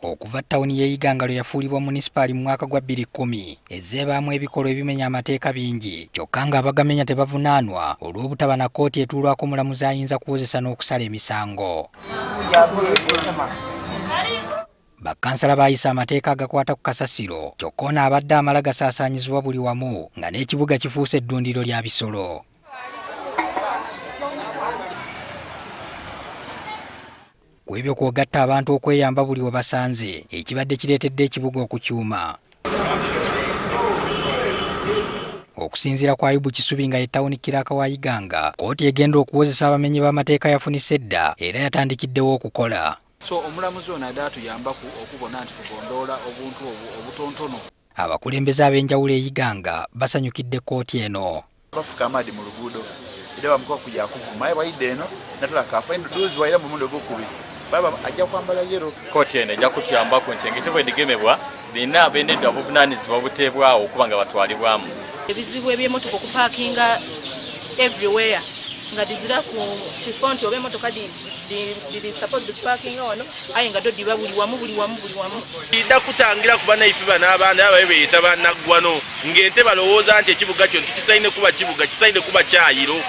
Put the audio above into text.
Okuva ttawuni y'e Iganga lwe yafuulibwa munisipaali mu mwaka gwa 2010 ezzeebaamu ebikolwa ebimenya amateeka bingi, kyokka ng'abagamenya tebavunaanwa olw'obutaba na kkooti etuulwako mulamuzi ayinza kuwozesa n'okusala emisango. Bakkansala baayisa amateeka agakwata ku kasasiro, kyokka ono abadde amala gasaasaanyizibwa buli wamu nga n'ekibuga kifuuse eddundiro lya bisolo. Ku ebyo kw'ogatta abantu okweyamba buli we basanze, ekibadde kireetedde ekibuga okukyuma. Okusinziira ku Ayubu Kisubi nga ye ttawuni kiraaka wa Iganga, kkooti egenda okuwozesa abamenyi b'amateeka yafunise dda era yatandikiddewo okukola. So omulamuzi ono adde atuyambaku okubona nti tugondoola obuntu obwo obutontono. Abakulembeze ab'enjawulo e Iganga basanyukidde kkooti eno. Bafuka amaadi mu luguudo era bamukuba kujja kuvuma aye bwayidde eno natula kafa enduduzi waira mu mundo ogwokubi baba ajja kwambala yero. Kkooti eno ejja kutuyambaku nti engeri bwedigemebwa bina abenedde obuvunaanyizibwa obuteebwawo okuba nga batwalibwamu. Ebizibu eby'emmotoka okupaakinga everywhere nga dizira ku kifo nti oba emmotoka diri supposed kuparkinga wano aye nga do diba buli wamu buli wamu buli wamu. Idda kutangira kuba naife bano abaana ababe beeyita bannaggwano ng'ente balowooza nti ekibuga kyo nti kisaine kuba kibuga kisaine kuba kyayiro.